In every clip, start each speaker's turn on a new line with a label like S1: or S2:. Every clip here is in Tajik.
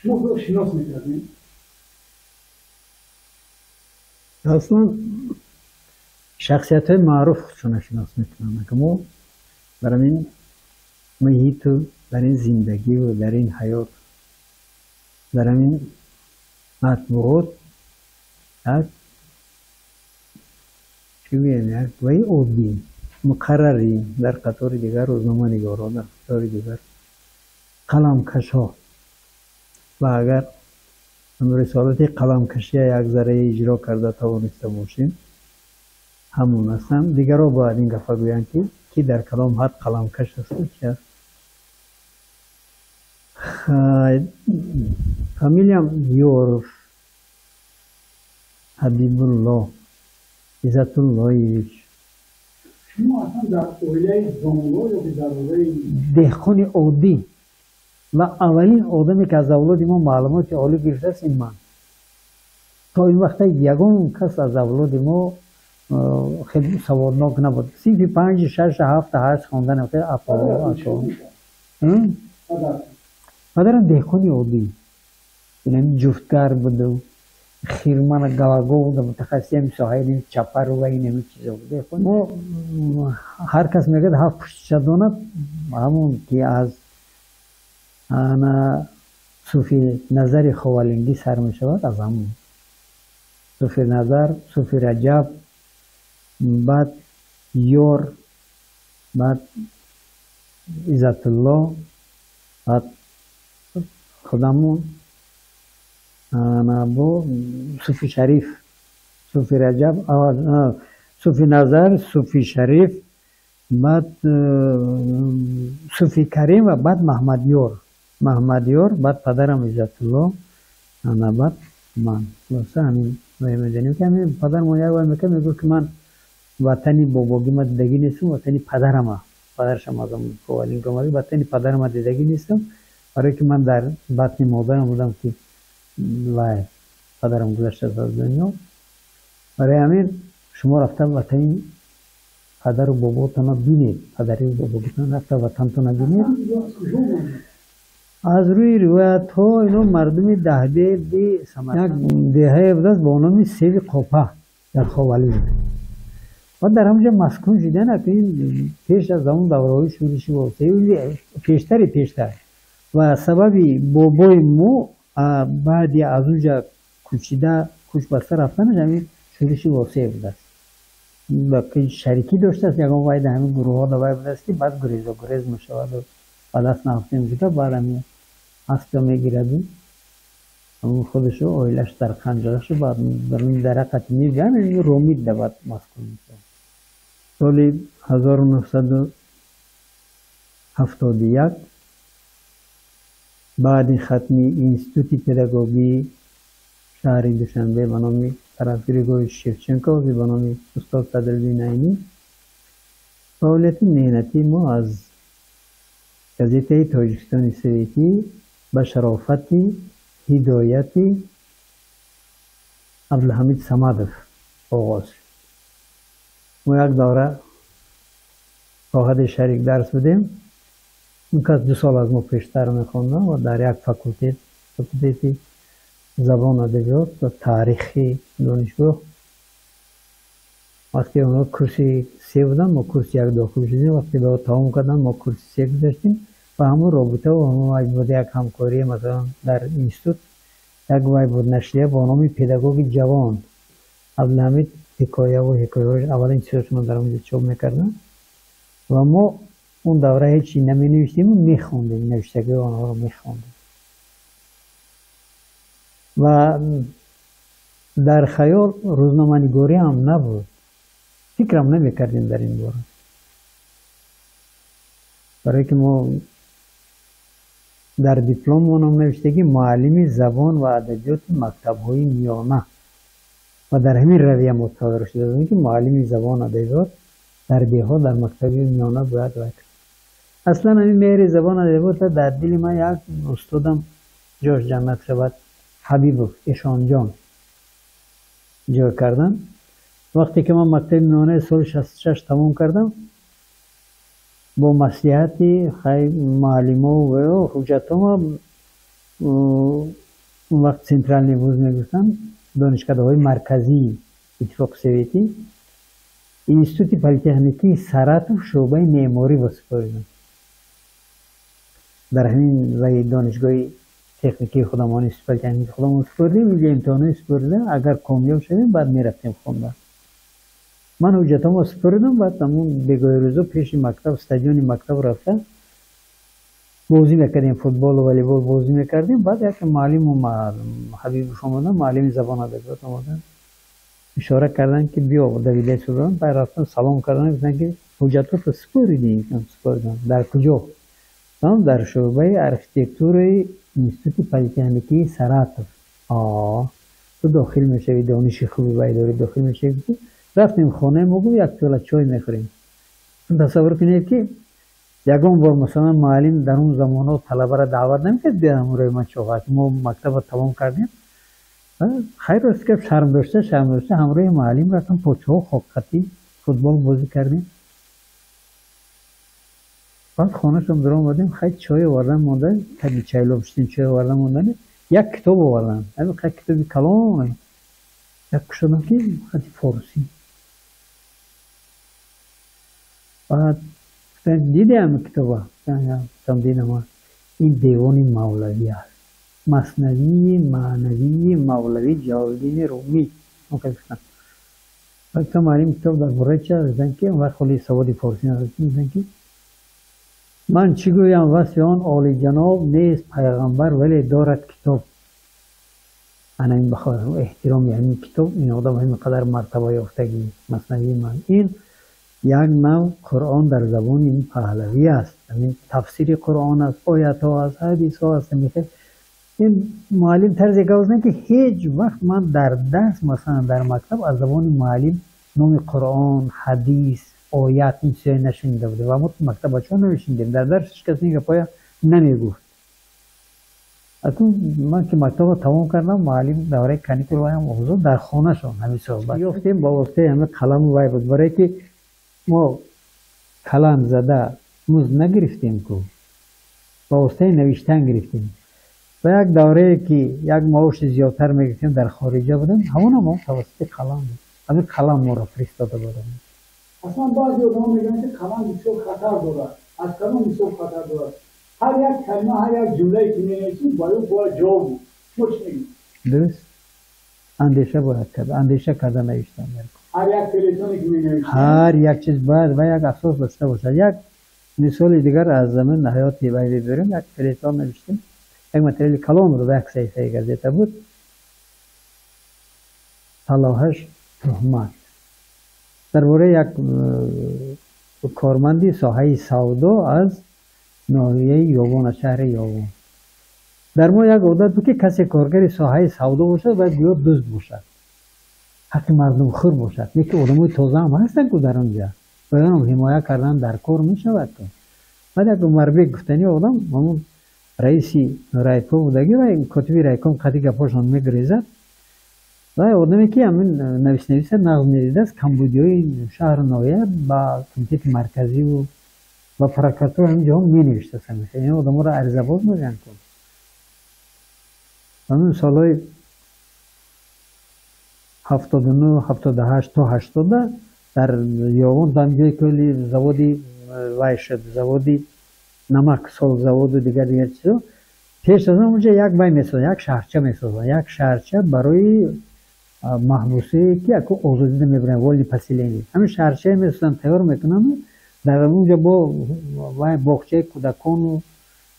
S1: Шумо худро шинос мекардед?
S2: Аслан шахсиятҳои маъруф худшонро шинос мекунанд. Мо дар ҳамин муҳиту, дар ин зиндагиву, дар ин ҳаёт, дар ҳамин матбуот як чӣ гӯем, як ваи оддӣ, муқаррарӣ дар қатори дигар рӯзноманигорон, дар қатори дигар қаламкашҳо. Ва агар рисолати қаламкашия як зарраи иҷро карда тавониста бошем, ҳамон ҳастам. Дигарҳо бояд ин гапа гӯянд, ки дар кадом ҳад қаламкаш асту чи аст. Фамилиям Ёров Ҳабибулло Иззатуллоевич.
S1: Шумо аслан дар оилаи домулло ё ки дар оилаи
S2: деҳқони оддӣ ва аввалин одаме, ки аз авлоди мо маълумоти олӣ гирифтааст, ин ман. То ин вақта ягон кас аз авлоди мо хеле саводнок набуд. Синфи 5, 6, 7, 8 хондан хеле апо. Падарам деҳқони оддӣ, инами ҷуфтгар буду, хирмана галагов буда, мутахассиси ҳами соҳаи ин чапару ва ин ҳами чизо буд. Мо ҳар кас мегӯяд ҳафт пуштиша донад, ҳамон ки аз ана Суфи Назари Ховалингӣ сар мешавад, аз ҳамон Суфи Назар, Суфи Раҷаб, баъд Ёр, баъд Иззатулло, баъд худамон, ана бо Суфи Шариф, Суфи Раҷаб, Суфи Назар, Суфи Шариф, баъд Суфи Карим ва баъд Маҳмадёр. Маҳмадёр, баъд падарам Иззатулло, ана баъд ман. Хулоса ҳамин медонем, ки ҳамин падарам як вай мекард, мегуфт, ки ман ватани бобогима дидагӣ нестам, ватани падарама. Падарашам аз Ховалинг омада, ватани падарама дидагӣ нестам, барое ки ман дар батни модарам будам, ки вай падарам гузаштааст аз дунё. Барои ҳамин шумо рафта ватани падару боботонро бинед, падарию бобогитон рафта ватантонро бинед. Аз рӯи ривоятҳо ино мардуми даҳбеди як деҳае будааст бо номи Севи Қопа дар Ховалинг. Ва дар ҳамонҷо маскун шудан, ин пеш аз ҳамон давраҳои шӯриши восеъ, пештари пештар. Ва сабаби бобои мо баъди аз онҷа кӯчида, кӯч баста рафтанаш ҳамин шӯриши восеъ будааст. Шарикӣ доштааст, ягон вай дар ҳамин гурӯҳҳо давай будааст, ки баъд гурезо гурез мешаваду ба даст нафтем шуда, баъд ҳамин аспро мегираду ҳамон худшу оилаш дар қанҷарашу баъд дар дарақати мебиям, Ромид да баъд маскун мешавад. Соли 1971 баъди хатми Институти педагогии шаҳри Душанбе ба номи Тарас Григорьевич Шевченко, ба номи устод Садриддин Айнӣ, фаъолияти меҳнатии мо аз газетаи Тоҷикистони Советӣ ба шарофати ҳидояти Абдулҳамид Самадов оғоз шуд. Мо як давра соҳади шарик дарс будем. Он кас 2 сол аз мо пештар мехондам ва дар як факултет, факултети забон, адабиёт ва таърихи донишгоҳ. Вақте онҳо курси 3 буданд, мо курси 1 дохил шудем. Вақте ба тамом карданд, мо курси 3 гузаштем ва ҳамон робита ва ҳамон вай буд, як ҳамкорӣ, масалан дар институт як вай буд, нашрия бо номи «Педагоги ҷавон». Абдулҳамид ҳикояву ҳикояҳояш аввалин чизҳошро дар онҷо чоп мекарданд ва мо он давра ҳеҷ чи наменавиштему мехондем, навиштагиҳои онҳоро мехондем. Ва дар хаёл рӯзноманигорӣ ҳам набуд, фикрам намекардем дар ин бора, барое ки мо дар дипломмонам навиштагӣ муаллими забон ва адабиёти мактабҳои миёна, ва дар ҳамин равия мо тайёр шуда будем, ки муаллими забон адабиёт дар деҳҳо дар мактаби миёна бояд вай кард. Аслан ҳамин меҳри забон адабиёт дар дили ман як устодам, ҷош ҷаннат шавад, Ҳабибов Эшонҷон ҷой кардам. Вақте ки ман мактаби миёнаи соли 66 тамом кардам, бо маслиҳати муаллимо ва ҳуҷҷатҳома Он вақт центральный вуз мегуфтанд, донишкадаҳои марказии Иттифоқи Советӣ, Институти политехникии Саратов, шӯъбаи меъморӣ супоридам. Дар ҳамин ваи донишгоҳи техникии худамон, институти политехникии худамон супоридем. Инҷа имтиҳонҳои супорида, агар комёб шавем, баъд мерафтем хонда. Ман ҳуҷҷатҳомо супоридам, баъд ҳамун бегоҳи рӯзо пеши мактаб, стадиони мактаб рафта бозӣ мекардем, футболу волейбол бозӣ мекардем. Баъд як муаллиму Ҳабибов омадан, муаллими забон адабиёт омадан, ишора карданд, ки биё, давида сурам. Баъд рафтам, салом кардам, гуфтанд, ки ҳуҷҷатҳото супоридӣ? Супоридам. Дар куҷо? Дар шӯъбаи архитектураи Институти политехникии Саратов. Ту дохил мешавӣ, дониши хуби вай дорӣ, дохил мешавӣ. Рафтем хонаи мо, гуфт, як пиёла чой мехӯрем. Тасаввур кунед, ки ягон бор, масалан, муаллим дар он замонҳо талабаро даъват намекард биёяд ҳамроҳи ман чоға. Мо мактабро тамом кардем, хайр, рост гап, шарм дошта, шарм дошта ҳамроҳи муаллим рафтам, почаҳо хокхатӣ, футбол бозӣ кардем. Баъд хонашон даромадем, хай, чой овардан монда, таги чайлоб шидем, чой овардан мондани, як китоб овардан, ҳамин як китоби калон, як кушодам, ки хати форсӣ. Баъд гуфтанд: «Диди ҳамин китоба?» Гуфтам: «Дидам». «Ин девони Мавлавӣ аст, Маснавии маънавии Мавлавӣ Ҷалолиддини Румӣ», гуфтам. Гуфтам: «Муаллим, китоб дар бораи чи аст?» Гуфтанд, ки он вақт холи саводи форсӣ надоштем, гуфтанд, ки ман чӣ гӯям васфи он олиҷаноб, нест пайғамбар, вале дорад китоб. Ана ин ба эҳтироми ҳамин китоб ин одам ҳамин қадар мартаба ёфтагӣ. Маснавии ман ин як нав Қуръон дар забони паҳлавӣ аст, ҳамин тафсири Қуръон аст, оятҳо аст, ҳадисҳо аст. Ин муаллим тарзе гап зад, ки ҳеҷ вақт ман дар дарс, масалан, дар мактаб аз забони муаллим номи Қуръон, ҳадис, оят, ин чизҳое нашунида будем ва мо мактаб бачаҳо намешунидем, дар дарс ҳеҷ кас ин гапҳоя намегуфт. Акун ман ки мактабро тамом кардам, муаллим давраи каникул ваям озод, дар хонашон ҳамин суҳбат ёфтем ба воситаи ҳамин қаламу вай буд, барое ки мо калам зада музд нагирифтем ку, ба воситаи навиштан гирифтем. Ва як даврае ки як маоши зиёдтар мегирифтем, дар хориҷа будем, ҳамонам мо тавассути қалам буд, ҳамин қалам моро фиристода будам.
S1: Аслан баъзе одамон мегӯянд, ки қалам бисёр хатар дорад. Аз кадом ҳисоб хатар дорад? Ҳар як калима, ҳар як ҷумлае ки менависем, ба ӯ бояд ҷавоб буд. Шумо чӣ мегӯед?
S2: Дуруст, андеша бояд кард, андеша карда навиштан.
S1: Ҳар як фелетоне ки менависем,
S2: ҳар як чиз бояд ва як асос дошта бошад. Як мисоли дигар аз замин ҳаёти вай бибирем. Як фелетон навиштем, як материали калон буд, як саҳифаи газета буд, сарлавҳаш «Туҳмат», дар бораи як корманди соҳаи савдо аз ноҳияи Ёвон, аз шаҳри Ёвон. Дар мо як одат буд, ки касе коргари соҳаи савдо бошад, бояд гӯё дузд бошад, ҳаққи мардумхӯр бошад. Лекин одамои тоза ҳам ҳастанд ку дар онҷа, бояд ҳимоя кардан дар кор мешавад ку. Баъд як Умарбек гуфтани одам, ҳамун раиси райком будагӣ ва котиби райком қади гапҳошон мегурезад, ва одаме ки ҳамин нависнависа нағз медидааст, камбудиҳои шаҳру ноҳия ба комитети марказиву ба прокуратура, ҳамин ҷоҳо менавиштааст. Ҳамеша ин одаморо аризабоз мегӯянд ку. Ҳамин солҳои 79, 78 то 80-а дар Ёвон, дар ҷое ки заводи вай шуд, заводи намак, солзаводу дигар дигар чизо, пеш аз он онҷа як вай месозанд, як шаҳрча месозанд, як шаҳрча барои маҳбусое ки яку озодида мебаранд, вольное поселение. Ҳамин шаҳрчае месозанд, тайёр мекунанд, дар онҷа бо вай боғчаи кӯдакону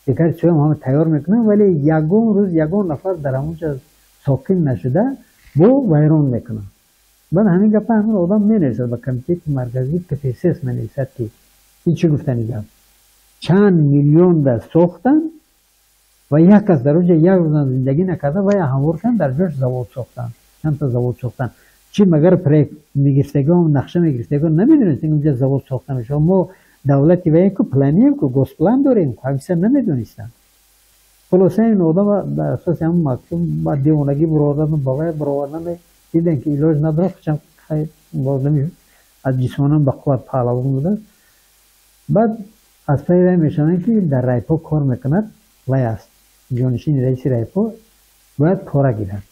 S2: дигар чизҳоям ҳама тайёр мекунанд, вале ягон рӯз ягон нафар дар ҳамонҷа сокин нашуда, бо вайрон мекунанд. Баъд ҳамин гапа ҳамин одам менависад, ба комитети марказии КПСС менависад, ки ин чӣ гуфтани гап, чанд миллионда сохтанд ва як кас дар онҷа як рӯзам зиндагӣ накарда, ва ҳамвор карданд, дар ҷош завод сохтанд, чандта завод сохтанд. Чӣ, магар проект мегирифтагон, нақша мегирифтагон намедонистем, онҷа завод сохта мешавад? Мо давлати ваем ку, планием ку, госплан дорем ку, ҳамиса намедонистанд. Хулоса, ин одама дар асоси ҳамн мактуб ба девонагӣ буровардан, ба вай буровардан, дидем ки илоҷ надорад, чанд одами аз ҷисмонан ба қувват паҳлавон будааст. Баъд аз пайи вай мешаванд, ки дар райпо кор мекунад, вай аст. ҷонишини раиси райпо бояд пора гирад.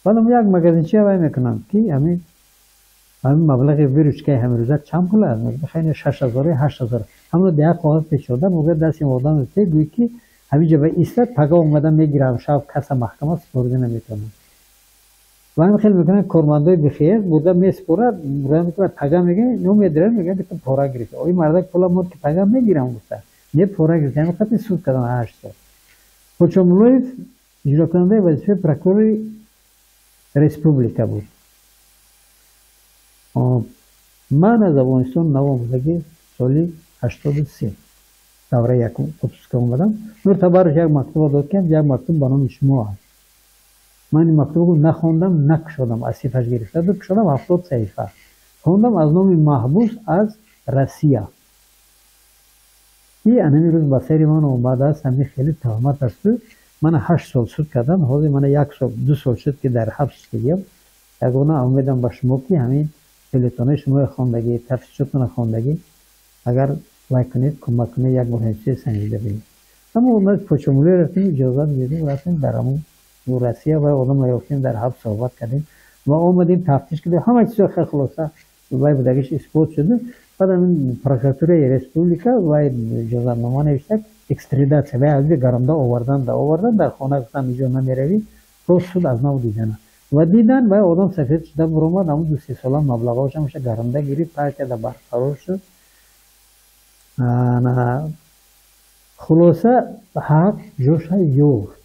S2: Баъдам як магазинчия вай мекунанд, ки ҳамин маблағи выручкаи ҳамирӯза чанд пул аст? Мегӯяд, хеле 6000, 8000. Ҳамро дар як коғаз печода, мегӯяд, дасти одам гӯй, ки ҳаминҷа ба истад, пага омада мегирам, шаб каса маҳкама супорида наметавонад. Ва ҳамин хел мекунанд, кормандои БХС бурда месупорад, бурда мекунад, пага мегӯяд, но медирад, мегӯяд, ки пора гирифта. Ои мардак пула мод, ки пага мегирам гуфта. Не, пора гирифта, ҳамин қадр суд кардам 8 сол. Ҳочомуллоев иҷрокунандаи вазифаи прокурори республика буд. Ман аз Афғонистон нав омадагӣ, соли 83 давраи якум отпуска омадам. Нур Табаров як мактуба дод, ки як мактуб ба номи шумо аст. Ман ин мактубро нахондам, накушодам, аз сифаш гирифта буд, кушодам, 70 саҳифа. Хондам, аз номи маҳбус аз Россия. И анами рӯз ба сари ман омадааст, ҳамин хеле туҳмат асту. Мана 8 сол суд кардам, ҳозир мана як сол, 2 сол шуд, ки дар ҳабс шудагиям. Ягона умедам ба шумо, ки ҳамин фелетонаи шуморо хондагӣ, тафтишотона хондагӣ, агар вай кунед, кӯмак кунед, як бор ҳамчизе санҷида бинед. Аммо мо Почомулӣ рафтем, иҷозат дидем, рафтем дар ҳамун Россия ва одамро ёфтем, дар ҳабс суҳбат кардем ва омадем, тафтиш кардем, ҳама чизо хеле хулоса вай будагиш исбот шуд. Баъд ҳамин прокуратураи республика вай иҷозатнома навишта, экстрадитсия, вай аз гаронда овардан, да овардан дар хона, гуфтан, иҷо намеравӣ то суд аз нав дидана. Ва дидан, вай одам сафед шуда буромад, ҳамун 2-3 сола маблағҳош ҳамаша гаронда гирифт, партияда барқарор шуд. Хулоса, ҳақ ҷоша ёфт.